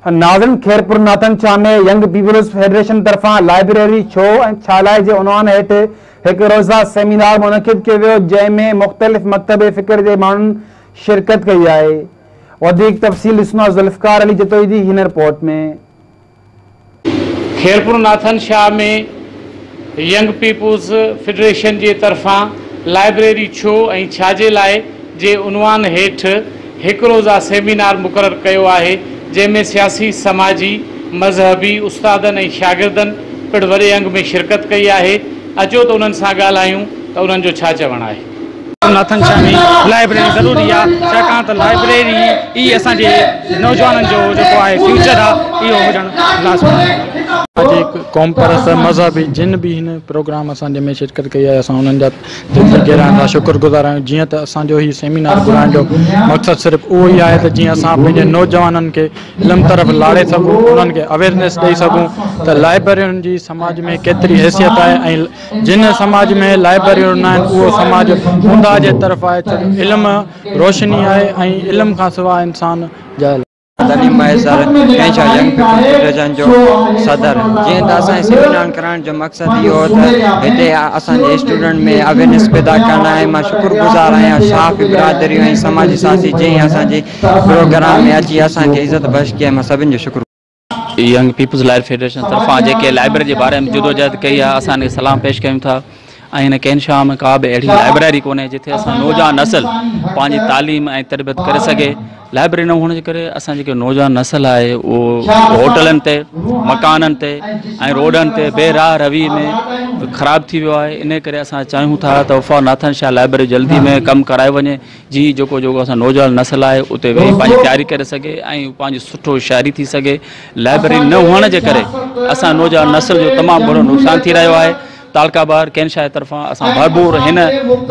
नाज़रीन, Khairpur Nathan Shah में young peoples federation तरफ़ां लाइब्रेरी छो ऐं छा लाइ जे उनवान हेठि हिकु रोज़ा सेमिनार मुनक़िद कयो वियो, जंहिंमें मुख़्तलिफ़ मकतब फ़िक्र जे माण्हुनि शिरकत कई आहे। वधीक तफ़सील ॾिसंदा ज़ुल्फ़िकार अली जतोई जी हिन रिपोर्ट में। खैरपुर नाथन शाह में यंग पीपल्स फेडरेशन जे तरफ़ां लाइब्रेरी छो ऐं छा जे लाइ जे उनवान हेठि हिकु रोज़ा सेमिनार मुक़ररु कयो आहे, जंहिंमें सियासी, समाजी, मज़हबी उस्तादनि ऐं शागिर्दनि पिणु वॾे अंग में शिरकत कई आहे। अचो त उन्हनि सां ॻाल्हायूं त उन्हनि जो छा चवणु आहे। नाथन शाह में लाइब्रेरी ज़रूरी आहे, छाकाणि त लाइब्रेरी ई असांजे नौजवाननि जो जेको आहे फ्यूचर आहे, इहो हुजणु लाज़मी आहे। अॼु क़ौम परस्त मज़हबी जिन बि हिन प्रोग्राम असांजे में शिरकत कई आहे, असां उन्हनि जा दिलि जी गहराई सां शुक्रगुज़ार आहियूं। जीअं त असांजो हीउ सेमिनार घुराइण जो मक़सदु सिर्फ़ु उहो ई आहे त जीअं असां पंहिंजे नौजवाननि खे इल्म तरफ़ लाड़े सघूं, उन्हनि खे अवेयरनेस ॾेई सघूं त लाइब्रेरियुनि जी समाज में केतिरी हैसियत आहे ऐं जिन समाज में लाइब्रेरियूं न आहिनि उहो समाज ऊंदाह जे तरफ़ आहे, छो जो इल्म रोशनी आहे ऐं इल्म खां सवाइ इंसान जाहिल। तलीम सर यंग पीपल फेडरेशन जो सदर। जीअं त असांजे सेमिनार कराइण जो मक़सदु इहो हो त हिते असांजे स्टूडेंट में अवेयरनेस पैदा करणु आहे। मां शुक्रगुज़ार आहियां सहाफ़ी बिरादरी ऐं समाजी साथी जंहिं असांजे प्रोग्राम में अची असांखे इज़त बख़्श कई, मां सभिनी जो शुक्र। यंग पीपल्स लाइब्रेरी फेडरेशन तरफ़ां जेके लाइब्रेरी जे बारे में जदोजहद कई आहे, असां हिनखे सलाम पेश कयूं था। ऐं हिन कैन शाह में का बि अहिड़ी लाइब्रेरी कोन्हे जिते असां नौजवान नस्ल पंहिंजी तालीम ऐं तरबियत करे सघे। लाइब्रेरी न हुअण जे करे असां जेके नौजवान नस्ल आहे उहो होटलनि ते, मकाननि ते ऐं रोडनि ते बेराह रवी में ख़राबु थी वियो आहे। इन करे असां चाहियूं था त वफ़ा नाथन शाह लाइब्रेरी जल्दी में कमु करायो वञे, जीअं जेको जेको असां नौजवान नस्ल आहे उते वेही पंहिंजी तयारी करे सघे ऐं पंहिंजो सुठो शहरी थी सघे। लाइब्रेरी न हुअण जे करे असां नौजवान नस्ल जो तमामु वॾो नुक़सानु थी रहियो आहे। तालका बार कैन शाह तरफ़ां असां भरपूर हिन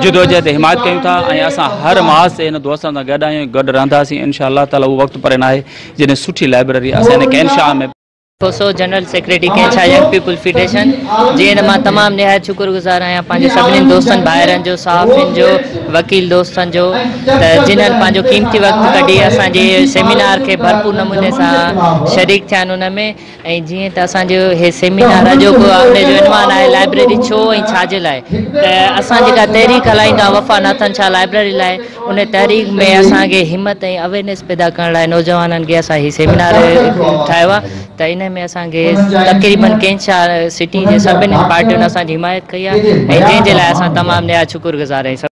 जदोजहद हिमायत कयूं था ऐं असां हर महाज़ ते हिन दोस्तनि सां गॾु आहियूं, गॾु रहंदासीं। इनशा अल्लाह ताला उहो वक़्तु परे न आहे जॾहिं सुठी लाइब्रेरी असां हिन कैन शाह में। Khoso general secretary Kain Shah young people federation. जीअं त मां तमामु निहायत शुक्रगुज़ार आहियां पंहिंजे सभिनीनि दोस्तनि भाइरनि जो, सहाफ़ियुनि जो, वकील दोस्तनि जो, त जिन्हनि पंहिंजो क़ीमती वक़्तु कढी असांजे सेमिनार खे भरपूर नमूने सां शरीक थिया आहिनि हुन में। ऐं जीअं त असांजो हे सेमिनार अॼोको हुनजो उनवान आहे लाइब्रेरी छो ऐं छाजे लाइ, त असां जेका तहरीक हलाईंदा वफ़ा नाथन शाह लाइब्रेरी लाइ, उन तहरीक में असांखे हिमत ऐं अवेयरनेस पैदा करण लाइ नौजवाननि खे असां हीउ सेमिनार ठाहियो आहे। त इन में असांखे तक़रीबन कैन शाह सिटी जे सभिनी पार्टियुनि असांजी हिमायत कई आहे ऐं जंहिंजे लाइ असां तमामु निहायत शुक्रगुज़ार आहियूं।